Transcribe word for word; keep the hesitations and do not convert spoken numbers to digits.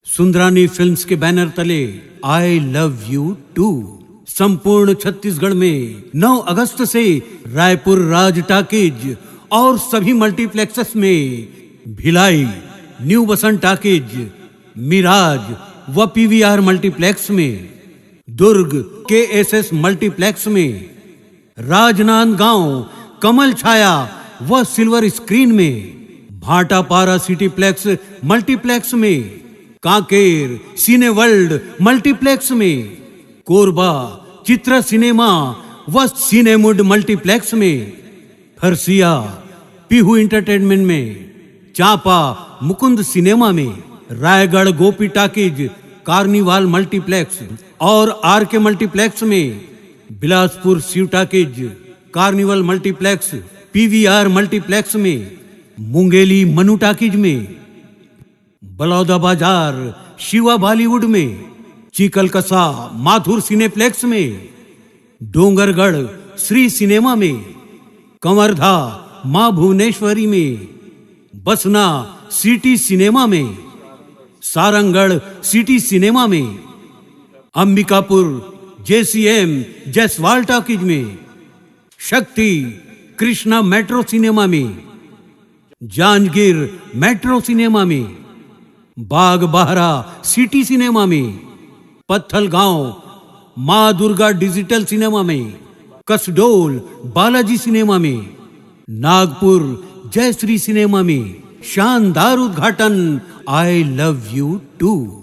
Sundarani films के banner तले I love you to संपूर्ण छत्तीसगढ़ में नौ अगस्त से रायपुर राज टाकीज और सभी मल्टीप्लेक्सेस में, भिलाई, न्यू बसंत टाकीज, मिराज व पीवीआर मल्टीप्लेक्स में, दुर्ग केएसएस मल्टीप्लेक्स में, राजनांदगांव कमल छाया व सिल्वर स्क्रीन में, भाटापारा सिटीप्लेक्स मल्टीप्लेक्स में, कांकेर सिने वर्ल्ड मल्टीप्लेक्स में, कोरबा चित्रा सिनेमा व सिनेमुड मल्टीप्लेक्स में, फरसिया पीहू एंटरटेनमेंट में, चांपा मुकुंद सिनेमा में, Raigarh Gopi talkies carnival multiplex और आरके मल्टीप्लेक्स में, Bilaspur Shiv talkies carnival multiplex PVR multiplex में, मुंगेली मनु टाकीज में, बलौदाबाजार शिवा बॉलीवुड में, चिकलकसा माथुर सिनेप्लेक्स में, डोंगरगढ़ श्री सिनेमा में, कंवरधा मां भुवनेश्वरी में, बसना सिटी सिनेमा में, सारंगढ़ सिटी सिनेमा में, अंबिकापुर जेसीएम जायसवाल टाकीज में, शक्ति कृष्णा मेट्रो सिनेमा में, जांजगीर मेट्रो सिनेमा में, बाग बहरा सिटी सिनेमा में, पत्थलगांव मां दुर्गा डिजिटल सिनेमा में, कसडोल बालाजी सिनेमा में, नागपुर जयश्री सिनेमा में शानदार उद्घाटन आई लव यू टू।